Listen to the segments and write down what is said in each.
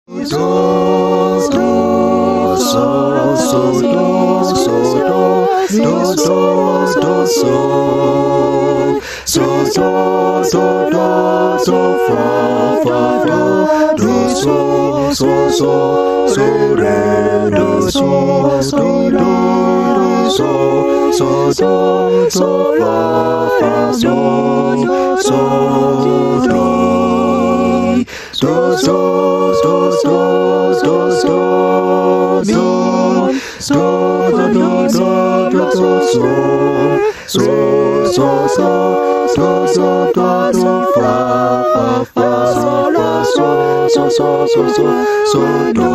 Do, do, so, so, do, so, do, do, so, do, so. So, do, do, do, so, fa, fa, do, do, so, so, so, so, re, do, so, do, do, do, so, so, do, so, fa, fa, so, so, do. Do, so, do, do, do, do, do, do, do, do, do, do, so, so, so, so, so, so, do, do, fa, fa, fa, so, la, so, so, so, so, so, so, do.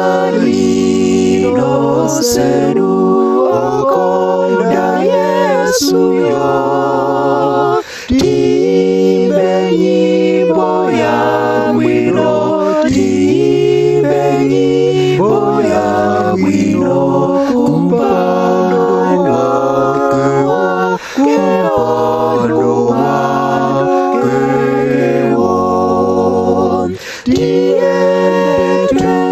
Idzani nonse inu okonda Yesu yo, tiimbe nyimbo yabwino, tiimbe nyimbo yabwino, kumpando wakewo, kumpando wakewo. Tiyeni.